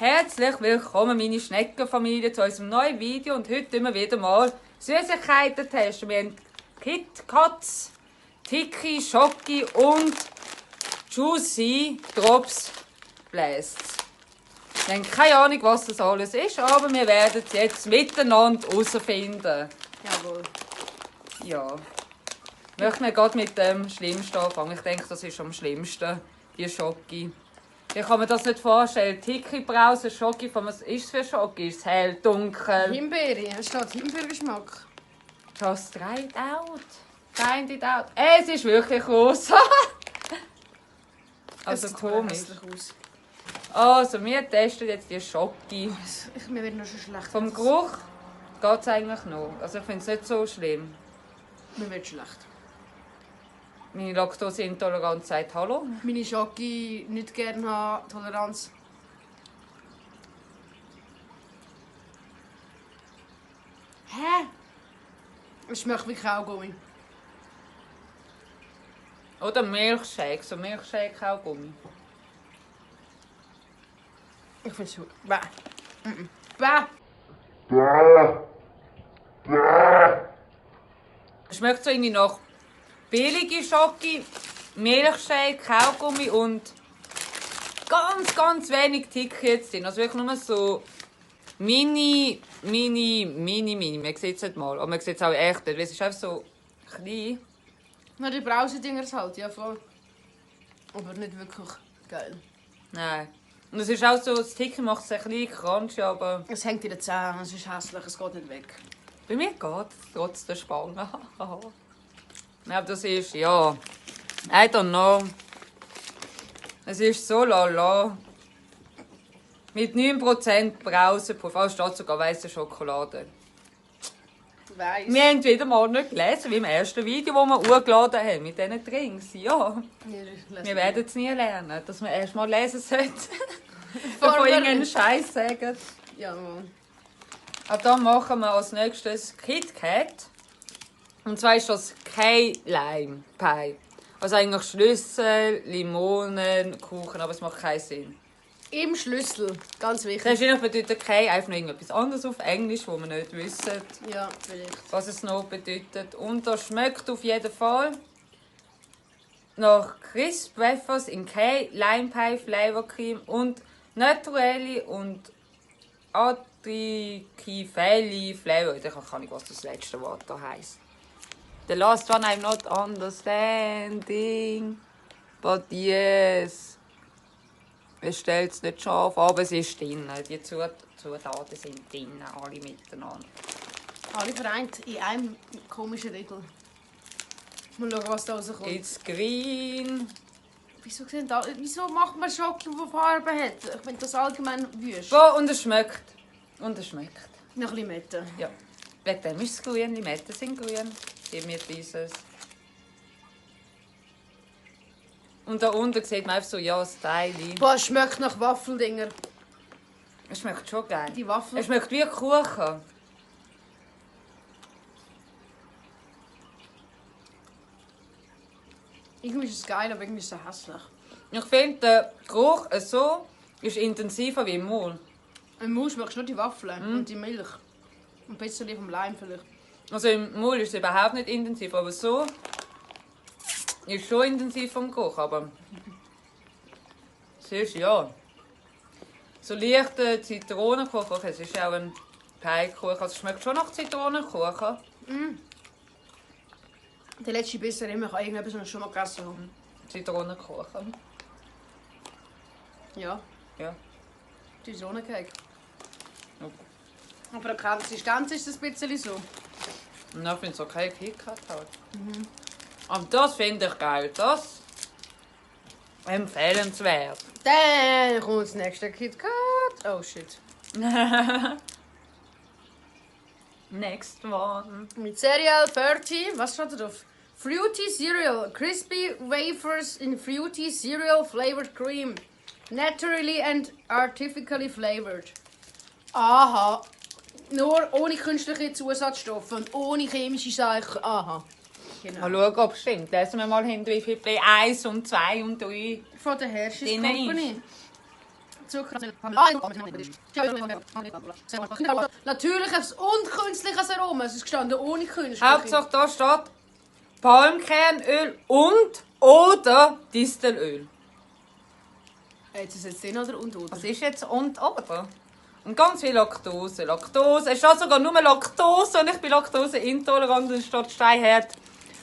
Herzlich willkommen, meine Schneckenfamilie, zu unserem neuen Video. Und heute tun wir wieder mal Süßigkeiten testen. Wir haben KitKats, Tiki, Schoki und Juicy Drops Blasts. Wir haben keine Ahnung, was das alles ist, aber wir werden es jetzt miteinander herausfinden. Jawohl. Ja. Möchten wir gerade mit dem Schlimmsten anfangen? Ich denke, das ist am schlimmsten, die Schoki. Ich kann mir das nicht vorstellen. Tiki-Brause, Schoki, von was ist es für Schoki? Ist es hell, dunkel? Himbeere, es steht Himbeergeschmack. Just try it out. Find it out. Es ist wirklich rosa. Also Es sieht komisch. hässlich aus. Also, wir testen jetzt die Schoki. Mir wird noch schon schlecht. Vom Geruch geht es eigentlich noch. Also ich finde es nicht so schlimm. Mir wird schlecht. Meine Laktoseintoleranz sagt Hallo. Meine Schoki nicht gerne haben, Toleranz. Hä? Es schmeckt wie Kaugummi. Oder Milchshake, so Milchshake-Kaugummi. Ich finde es so. Bäh. Bäh. Es schmeckt so irgendwie nach billige Schoki, Milchshake, Kaugummi und ganz wenig Tiki jetzt drin. Also wirklich nur so mini. Man sieht es nicht mal, aber man sieht es auch echt nicht, weil es ist einfach so klein. Na, die Brausedinger halt, ja voll. Aber nicht wirklich geil. Nein. Und es ist auch so, das Tiki macht es ein bisschen crunchy, aber Es hängt in den Zähnen, es ist hässlich, es geht nicht weg. bei mir geht es, trotz der Spange. Ja, aber das ist, ja, I don't know. Es ist so lala. Mit 9% Brausepulver, steht sogar weiße Schokolade. Weiss. Wir haben wieder mal nicht gelesen, wie im ersten Video, das wir hochgeladen haben, mit diesen Drinks. Ja, wir werden es nie lernen, dass wir erst mal lesen sollten, bevor wir irgendeinen Scheiß sagen. Ja, Mann. Aber dann machen wir als nächstes KitKat. Und zwar ist das Key-Lime Pie. Also eigentlich Schlüssel, Limonen, Kuchen, aber es macht keinen Sinn. Im Schlüssel, ganz wichtig. Wahrscheinlich bedeutet Key einfach noch irgendetwas anderes auf Englisch, wo wir nicht wissen, Ja, vielleicht. was es noch bedeutet. Und das schmeckt auf jeden Fall nach Crisp Wafers in Key, Lime Pie, Flavor Cream und naturelle und Artificiali Flavor. Ich habe keine Ahnung, was das letzte Wort da heisst. The last one I'm not understanding. But yes. Es stellt es nicht scharf, aber es ist drin. Die Zutaten sind drin, alle miteinander. Alle vereint in einem komischen Riegel. Mal schauen, was da rauskommt. It's green. Wieso macht man Schoki, die Farbe hat? Ich finde das allgemein wüst. Oh, und es schmeckt. Und es schmeckt. Noch ein bisschen Mette. Ja. Wegen dem ist es grün, die Metten sind grün. Gib mir dieses. Und da unten sieht man einfach so, ja, Style. Boah, es schmeckt nach Waffeldinger. Es schmeckt schon geil. Die Waffel. Es schmeckt wie Kuchen. Irgendwie ist es geil, aber irgendwie ist es hässlich. Ich finde, der Geruch so ist intensiver wie im Mund. Im Mund schmeckst du nur die Waffeln und die Milch. Ein bisschen vom Leim vielleicht. Also im Mund ist es überhaupt nicht intensiv, aber so ist schon intensiv vom Geruch, aber es ist ja so leichter Zitronenkuchen. Es ist auch ein Teigkuchen, also es schmeckt schon nach Zitronenkuchen. Der letzte Biss immer kann irgendetwas, was ich schon mal gegessen habe. Zitronenkuchen. Ja, Ja. Zitronencake. Okay. Aber die Konsistenz ist ein bisschen so. Und ich finde es okay, KitKat halt. Aber das finde ich geil, das empfehlenswert. Dann kommt das nächste KitKat. Oh shit. Next one. Mit Cereal 30, was steht da drauf? Fruity Cereal, crispy wafers in fruity cereal flavored cream. Naturally and artificially flavored. Aha. Nur ohne künstliche Zusatzstoffe und ohne chemische Sachen. Aha. Genau. Mal schauen, ob es stimmt. Lesen wir mal hinter, wie viel Play 1 und 2 und 3. Von der Hershey's Drin Company. Zucker. Natürliches und künstliches Aroma. Es ist gestanden ohne künstliche. Hauptsache da steht Palmkernöl und oder Distelöl. Jetzt ist jetzt den oder und oder. Was ist jetzt und oder? Und ganz viel Laktose. Laktose. Es steht sogar nur Laktose und ich bin laktoseintolerant und es steht steinhart.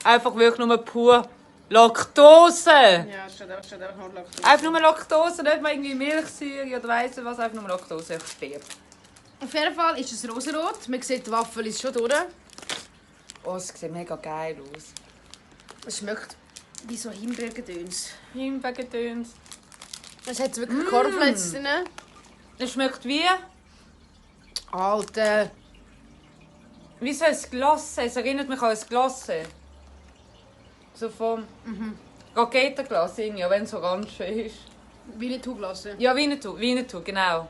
Einfach wirklich nur pur Laktose. Ja, es steht einfach nur Laktose. Einfach nur Laktose, nicht mal irgendwie Milchsäure oder weiss ich was, einfach nur Laktose. Ich sterbe. Auf jeden Fall ist es rosarot. Man sieht, die Waffel ist schon durch. Oh, es sieht mega geil aus. Es schmeckt wie so Himbeergedöns. Himbeergedöns. Es hat wirklich Cornflakes drin. Es schmeckt wie Alter. so ein Glasse. Es erinnert mich an ein Glasse. So vom Raketenglas, ja, wenn es orange ist. Winnetou gelassen. Ja, Winnetou, genau.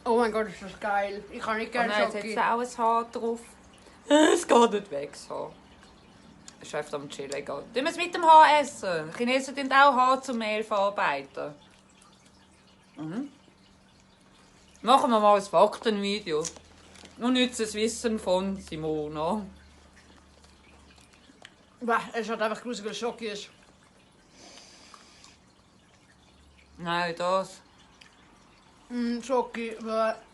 Oh mein Gott, ist das geil. Ich kann nicht Oh gerne nein, jetzt hat Schoki. es auch ein Haar drauf. Es geht nicht weg, das Haar. Es ist einfach am Chillen, egal. Tun wir es mit dem Haar essen? Chinesen tun auch Haar zum Mehl verarbeiten. Machen wir mal ein Faktenvideo. Nur nützt das Wissen von Simona. Es hat einfach grusig, weil es Schoki ist. Nein, das. Schoki.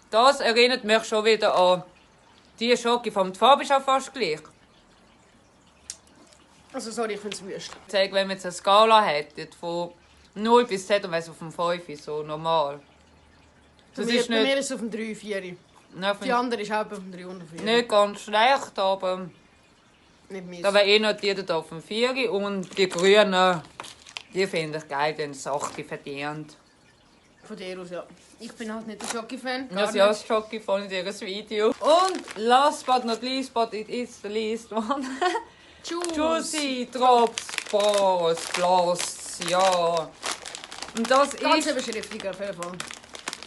Das erinnert mich schon wieder an die Schoki vom Farbe ist auch fast gleich. Also sorry, ich finde es wüst. Wenn wir jetzt eine Skala hätten von 0 bis 10 und auf dem 5 ist so normal. Bei Das mir, ist bei mir nicht, ist es auf dem 3, 4. nicht, Die andere ist auch auf dem 3 und 4. nicht ganz schlecht, aber Nicht mies. da wäre eh noch die da auf dem 4 und die Grünen, die finde ich geil, die haben das 8 verdient. Von dir aus, ja. Ich bin halt nicht ein Schoki-Fan. Das ist ja das Schoki von dieses Video. Und last but not least, but it is the least one. Juicy Drops Blasts, ja. Und das Ganz ist beschriftig auf jeden Fall.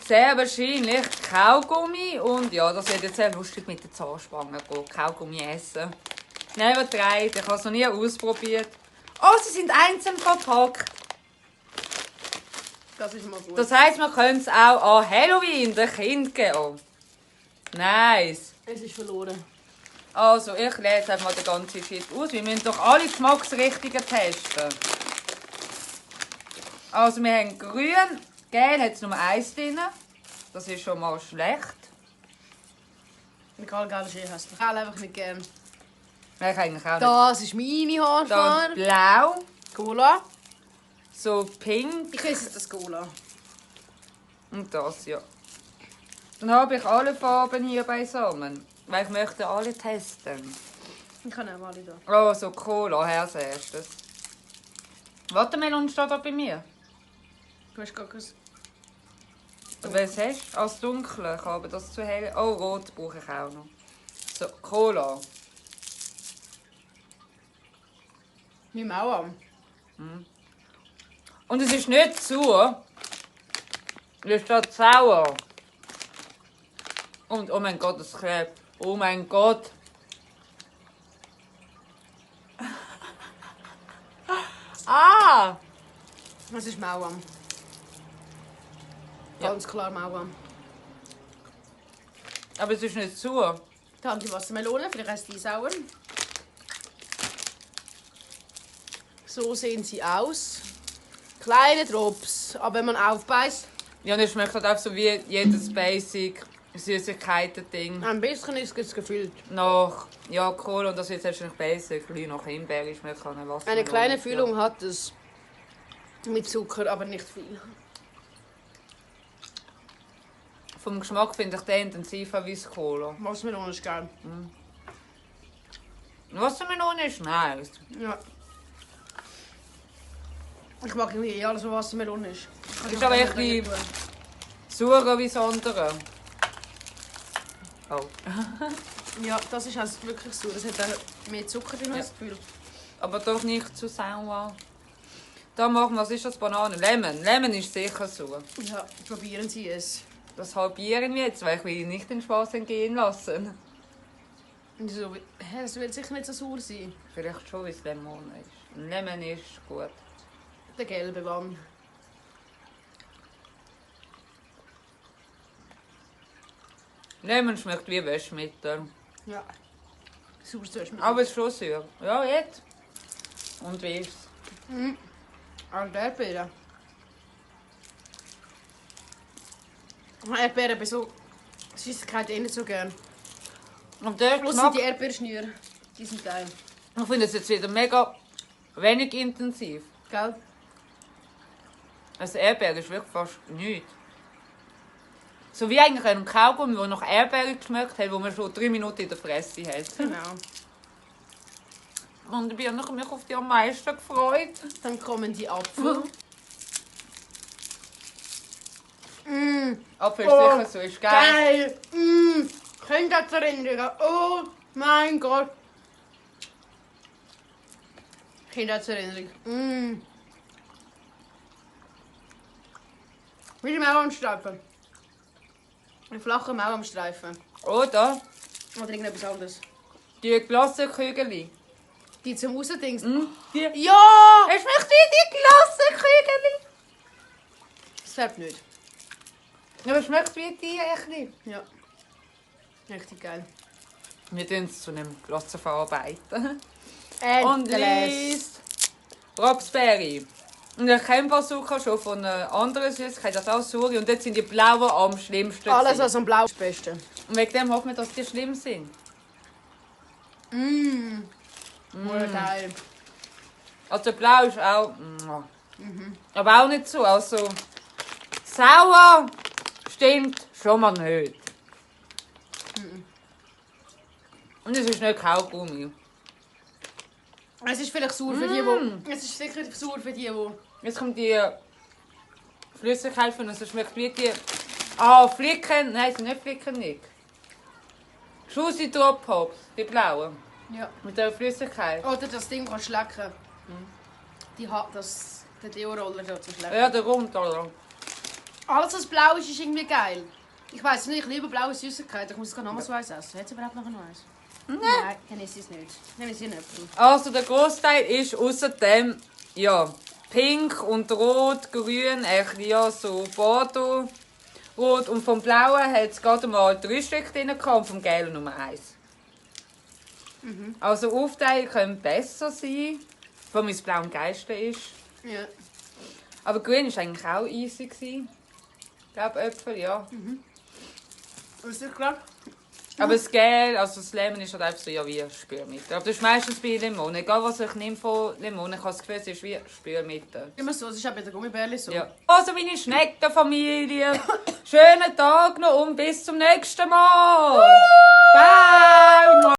sehr wahrscheinlich Kaugummi. Und ja, das wird jetzt sehr lustig mit den Zahnspangen gehen. Kaugummi essen. Never tried, ich habe es noch nie ausprobiert. Oh, sie sind einzeln verpackt. Das ist mal gut. Das heisst, man könnte es auch an Halloween den Kindern geben. Nice. Es ist verloren. Also, ich lese einfach mal den ganzen Shit aus. Wir müssen doch alle Geschmacksrichtungen testen. Also, wir haben grün, gelb hat es nur eins drin. Das ist schon mal schlecht. Egal, geil ist hässlich. Ich habe einfach nicht gern. Ich eigentlich auch nicht. Das ist meine Haarfarbe. Dann blau, Cola. so pink Ich esse das Cola. und das, ja. Dann habe ich alle Farben hier beisammen. Weil ich möchte alle testen. Ich kann auch alle da. Oh, so Cola als erstes. Wassermelone steht da bei mir. Du hast gar kein... Was hast du? Als dunkle, ich habe das zu hell. Oh, rot brauche ich auch noch. So, Cola. Mit Mauer. Und es ist nicht sauer. Es steht sauer. Und oh mein Gott, es klebt. Oh mein Gott. Ah! Es ist Mauer. Ja. Ganz klar Mauer. Aber es ist nicht sauer. Da haben die Wassermelone, vielleicht heißt die sauer. So sehen sie aus. Kleine Drops, aber wenn man aufbeißt, Ja, und es schmeckt halt auch so wie jedes Basic Süßigkeiten-Ding. ein bisschen ist es gefüllt. Nach, ja, Cola und das ist jetzt wahrscheinlich Basic. Ein bisschen nach Himbeere schmeckt an Wasser. Eine kleine Füllung hat es mit Zucker, aber nicht viel. Vom Geschmack finde ich den intensiver wie das Cola. Wassermelone ist geil. Wassermelone ist nice. Ja. Ich mag irgendwie alles, was Wassermelone ist. Ist aber echt wie saurer wie das andere. Oh. Ja, das ist also wirklich so. Das hat auch mehr Zucker drin, Ja. das Gefühl. Aber doch nicht zu sauer. Da machen wir, was ist das? Banane? Lemon. Lemon ist sicher sauer. Ja, probieren Sie es. Das halbieren wir jetzt, weil ich will nicht den Spaß entgehen lassen. Und so, hä, das wird sicher nicht so sauer sein. Vielleicht schon, wie es Lemon ist. Lemon ist gut. Der gelbe Wann. Lemon schmeckt wie Waschmittel. Ja. Super süß. Aber es ist schon süß. Ja, jetzt. Und wie ist es? Also Erdbeeren. Erdbeeren bei so Süßigkeiten nicht so gern. Und der Plus Geschmack, die Erdbeerschnüre. Die sind geil. ich finde es jetzt wieder mega wenig intensiv. Gell? Also Erdbeere ist wirklich fast nichts. So wie eigentlich ein Kaugummi, der nach Erdbeere geschmeckt hat, wo man schon 3 Minuten in der Fresse hat. Genau. Und ich habe mich auf die am meisten gefreut. Dann kommen die Apfel. Apfel ist sicher so, ist geil. Geil! Kindheitserinnerungen. Oh mein Gott. Kindheitserinnerung. Wie die Mauer am Streifen. Eine flache Mauer am Streifen. Oder Oder irgendetwas anderes. die Glasekügel. Die zum Rausdings. Die Ja! Es schmeckt wie die Glasekügel. Das färbt nicht. Aber es schmeckt wie die echt. Ja. Richtig geil. Wir tun es zu einem Glasen verarbeiten. Und Endlich. liest Rapsberry. Und ich kenne Bazooka schon von einer anderen Süßigkeit, das auch Suri. Und dort sind die blauen am schlimmsten. Alles, gewesen. was am Blau ist, das Beste. Und wegen dem hoffen wir, dass die schlimm sind. Geil. Also blau ist auch... Aber auch nicht so. Also sauer stimmt schon mal nicht. Und es ist nicht Kaugummi. Es ist vielleicht sauer für die, die... Es ist sicher sauer für die, die... Jetzt kommt die Flüssigkeit von uns. Es schmeckt wie die... Ah, Flicken. Nein, es sind nicht Flicken, nicht. Schusi Drop Hops, die blauen. Ja. Mit der Flüssigkeit. Oder das Ding kannst schlecken. Die hat das... Der Deo-Roller da zu schlecken. Ja, der Rund, oder? Alles, was blau ist, ist irgendwie geil. Ich weiss nicht, ich liebe blaue Süßigkeiten. Ich muss es nochmal so eins essen. Hat es überhaupt noch ein Eis? Nein, dann ist es nicht. Dann ist es nicht. Also der Großteil ist außerdem ja pink und rot, grün, ja so Bordeaux, rot und vom blauen hat es gerade mal 3 Stück drin gehabt und vom gelben Nummer 1. Also Aufteilung könnte besser sein, weil mein Blau am geilsten ist. Ja. Aber grün war eigentlich auch easy gewesen. Ich glaube Äpfel, ja. Ist das klar? Aber das Gel, also das Lemon ist halt einfach so ja, wie Spülmittel. Aber das ist meistens bei Limone. Egal was ich nehme von Limone, ich habe das Gefühl, es ist wie Spülmittel. Immer so, es ist auch bei der Gummibärli so. Ja. Also meine Schneckenfamilie, schönen Tag noch und bis zum nächsten Mal.